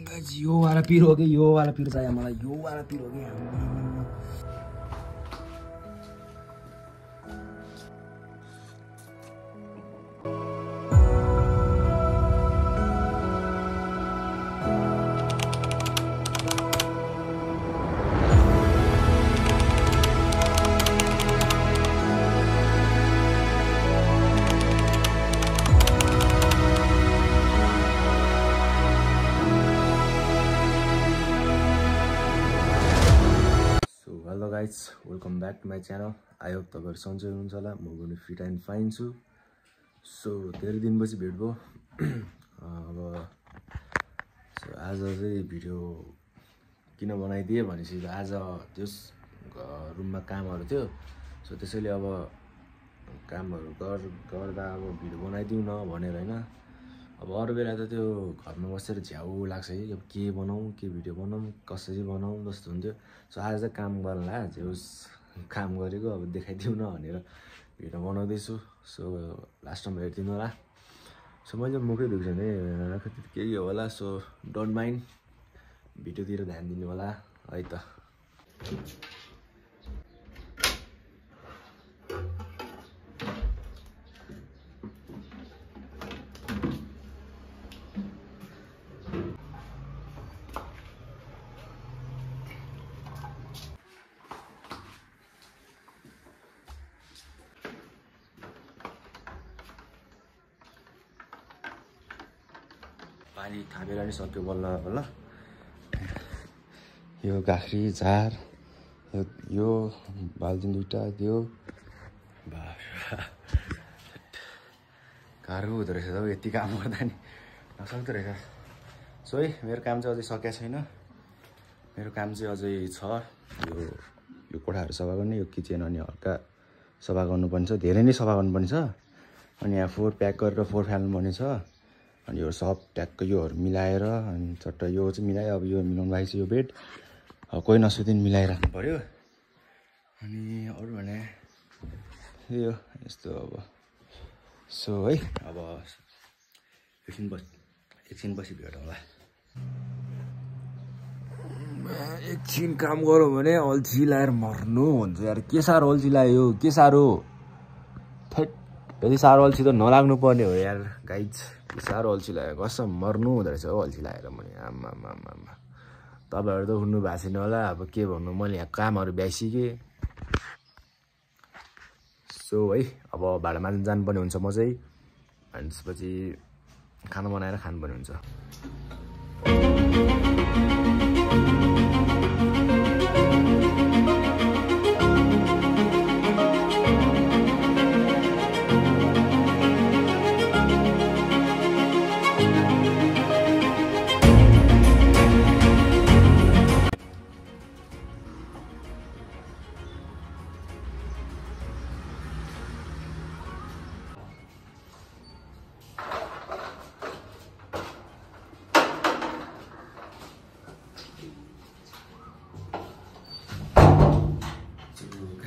यो वाला पिरोगे यो वाला पिरो चाहियो मलाई यो वाला पिरोगे guys, welcome back to my channel. I hope तपाईहरु सन्चै हुनुहुन्छ होला म पनि फिट एन्ड फाइन छु सो धेरै दिनपछि भेट भयो अब आज चाहिँ भिडियो किन बनाइदिए भनेपछि आज त्यस रुममा कामहरु थियो सो त्यसैले अब कामहरु गर्दा अब भिडियो बनाइदिउ न भनेर हैन अब अरु बेला त त्यो घरमा बसेर झ्याउ लाग्छ है अब के बनाऊ के भिडियो बनाऊ कसरी बनाऊ जस्तो हुन्थ्यो सो आज चाहिँ काम गर्नला जेउस काम गरेको अब देखाइदिउ न भनेर भिडियो बनाउँदै छु सो लास्टमा हेर्दिनु होला सो मैले मुखै दुख्छ नि केही होला सो डोन्ट माइन्ड भिडियोतिर ध्यान दिनु होला है त पानी थापेर नि सक्यो बल्ल बल्ल यो गाख्री झार यो बाल्टिन दुईटा दियो गाह्रो हुँदो रहेछ त यति काम गर्दा नि नसक्दो रहेछ सो है मेरो काम चाहिँ अझै सकेको छैन मेरो काम चाहिँ अझै छ यो कोठाहरू सफा गर्ने यो किचन अनि हल्का सफा गर्नुपर्ने छ धेरै नै सफा गर्नुपर्ने छ अनि यहाँ फोहोर प्याक गरेर फोहोर फाल्नुपर्ने छ अनि यो सब ट्याक्क योहरू मिलाएर अनि चट्ट यो चाहिँ मिलायो अब यो मिलाउनु भएको छ यो बेड अब कोही नसुतिन मिलाइराख्नु पर्यो अनि अरू भने यो यस्तो अब सो है अब एकछिनपछि भेटौँला एकछिन काम गरौँ भने अल्छी लाएर मर्नु हुन्छ यार के साह्रो अल्छी लाग्यो के साह्रो थेट यति साह्रो अल्छी त नलाग्नु पर्ने हो यार गाइज साह्रो अल्छी लाग्यो कसम मर्नु हुँदो रहेछ हो अल्छी लागेर मैले आम्मा तपाईँहरू त हुनु भएको छैन होला अब के भन्नु मैले यहाँ कामहरू भ्याइसकेँ सो है अब भाँडा माझ्न जानुपर्ने हुन्छ म चाहिँ अनि त्यसपछि खाना बनाएर खानुपर्ने हुन्छ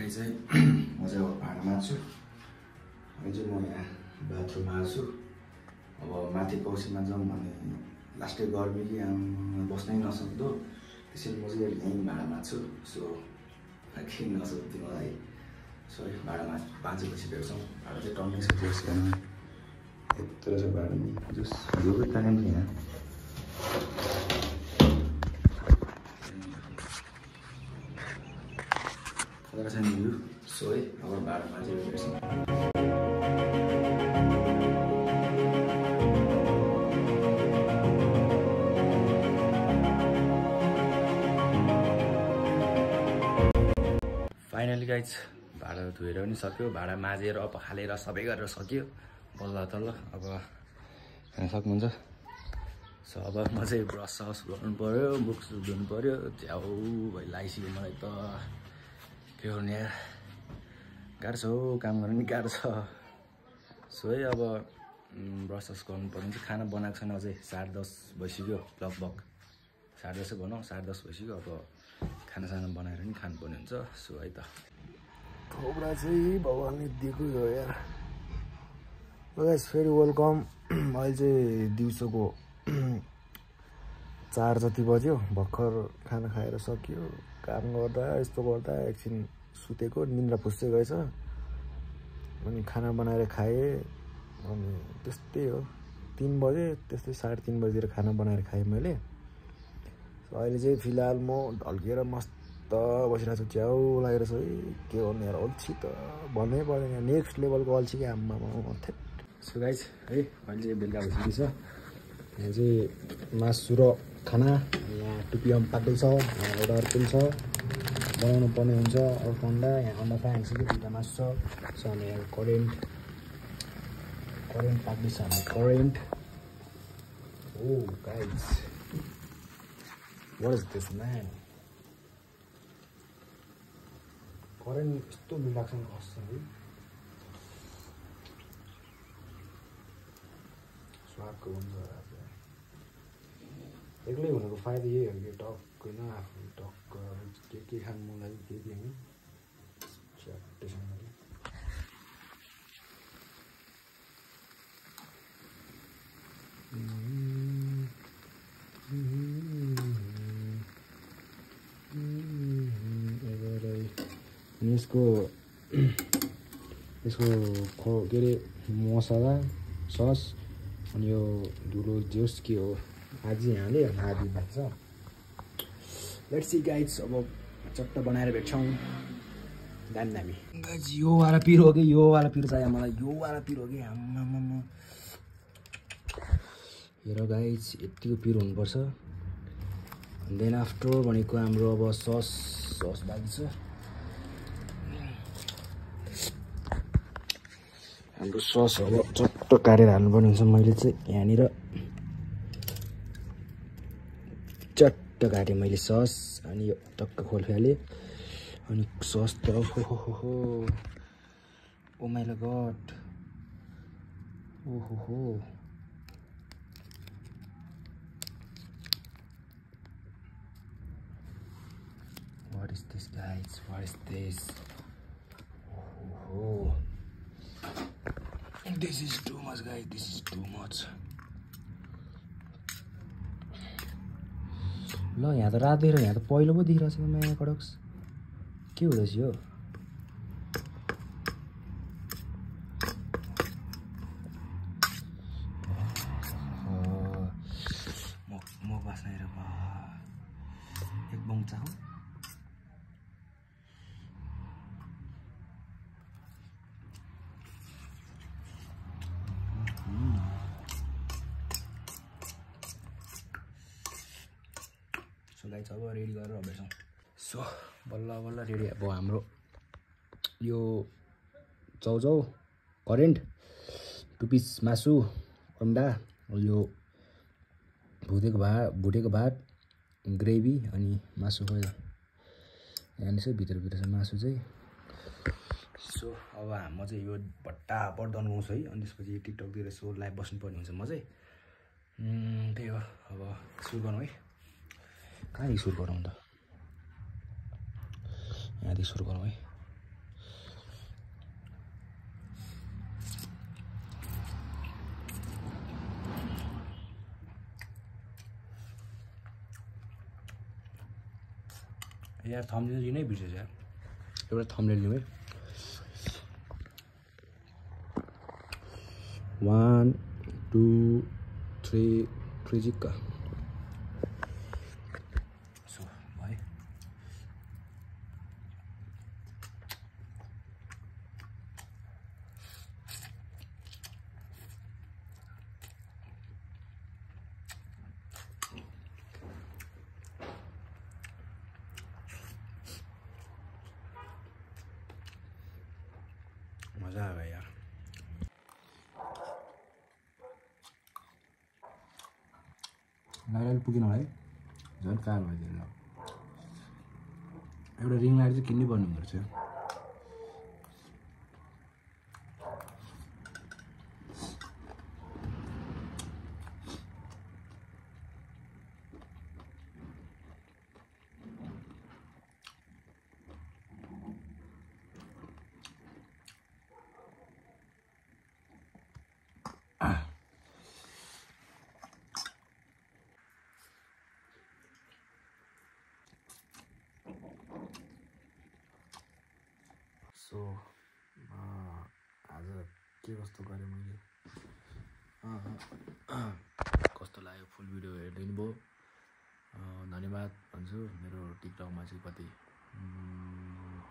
म चाहिँ अब भाँडा माझ्छु अनि चाहिँ म यहाँ बाथरुममा आछु अब माथि कौसीमा जाउँ भने लास्टै गर्मी कि बस्नै नसक्दो त्यसैले म चाहिँ यहीँ भाँडा माझ्छु सो किन नसक्थ्यो मलाई सो भाँडा माझेपछि भेट्छौँ भाँडा चाहिँ टन्नै छ त्यो सानो यत्रो छ भाँडा नि जस यो ताने पनि यहाँ सो है अब भाँडा माझेर भेट्छौँ फाइनली गाइज भाँडा धोएर पनि सक्यो भाँडा माझेर पखालेर सबै गरेर सक्यो बल्ल तल्ल अब खान सक्नुहुन्छ सो अब म चाहिँ ब्रस सस गर्नु पर्यो बुक्स धुनु पर्यो झ्याउ भइ लागिसक्यो मलाई त के गर्ने यार गाह्रो छ हौ काम गर्नु नि गाह्रो छ सो है अब ब्रस सस गर्नु पर्ने चाहिँ खाना बनाएको छैन अझै 10:30 भइसक्यो लगभग 10:30 भनौँ 10:30 भइसक्यो अब खानासाना बनाएर नि खानुपर्ने हुन्छ सो है त थोब्रा चाहिँ भगवानले दिएको हो यार गाइस फेरि वेलकम अहिले चाहिँ दिउँसोको 4 जति बज्यो भर्खर खाना खाएर सकियो काम गर्दा यस्तो गर्दा एकछिन सुतेको निन्द्रा पुस्दै गएछ अनि खाना बनाएर खाए अनि त्यस्तै हो 3 बजे त्यस्तै 3:30 बजेतिर खाना बनाएर खाएँ मैले अहिले चाहिँ फिलहाल म ढल्केर मस्त बसिरहेको छु च्याउ लागेर छ है के गर्नु यार अल्छी त भन्नै पर्दैन नेक्स्ट लेभलको अल्छी के आम्मामा सो गाइस है अहिले चाहिँ बेलुका भइसकेको छ यहाँ चाहिँ मासु र खाना यहाँ टुपियाम पाक्दैछ यहाँ एउटा अर्को छ बनाउनु पर्ने हुन्छ अर्को अन्डा यहाँ अन्डा फ्राई हालिसक्यो दुईवटा मासु छ सो हामी यहाँ करेन्ट पाक्दैछ हामी current oh guys what is this man current यस्तो मिलाएको छ नि कसम है स्वादको हुन्छ एक्लै हुनुको फाइदा यही हो कि टक्क होइन आफू टक्क के खानु मन लाग्यो के होइन च्याट्टैसँगले यसको के अरे मसला सस अनि यो धुलो जोस के हो आधी हाल्यो आधी बाँच्छ लेट्स सी गाइज अब चट्ट बनाएर भेट्छौँ दामी गाइज यो वाला पिरो हो कि यो वाला पिरो चाहियो मलाई यो वाला पिरो हो कि आम्मामा हेर गाइज यतिको पिरो हुनुपर्छ देन आफ्टर भनेको हाम्रो अब सस बाँकी छ हाम्रो सस अब चट्ट काटेर हाल्नुपर्ने हुन्छ मैले चाहिँ यहाँनिर चट्ट काटेँ मैले सस अनि यो टक्क खोलिहालेँ अनि सस त हो ओ माइ गॉड ओहो what is this guys what is this oh this is too much guys this is too much ल यहाँ त रात देखेर यहाँ त पहिलो पो देखिरहेको छ माया कडक्स के हुँदैछ यो म बास्न हेर एक बङ चाहौ सो गाइस अब रेडी गरेर भेट्छौँ सो बल्ल बल्ल रेडी अब हाम्रो यो चाउचाउ करेन्ट 2 पिस मासु अन्डा यो भुटेको भात ग्रेभी अनि मासु खोइ यहाँ छ भित्र छ मासु चाहिँ सो अब म चाहिँ यो भट्टाभट दन्काउँछु है अनि त्यसपछि टिकटकतिर यसो लाइभ बस्नुपर्ने हुन्छ म चाहिँ त्यही हो अब सुरु गरौँ है कहाँदेखि सुरु गरौँ त यहाँदेखि सुरु गरौँ है यार थम्बनेल लिनै बिर्सेछ यार एउटा थम्बनेल लिउँ है 1 2 3 जिक्का सो भाइ मजा आयो यार लाइट पुगेन है झन् कार भइदिएर एउटा रिङ लाइट चाहिँ किन्नै पर्ने हुँदो रहेछ सो आज के कस्तो गरेँ मैले कस्तो लाग्यो फुल भिडियो हेरिदिनु भयो धन्यवाद भन्छु मेरो टिकटकमा चाहिँ कति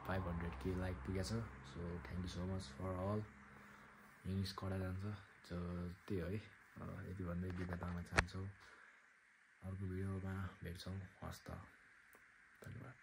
500K लाइक पुगेछ so thank you so much for all English कडा जान्छ सो त्यही है यति भन्दै बिदा गर्न चाहन्छौँ अर्को भिडियोमा भेट्छौँ हस् त धन्यवाद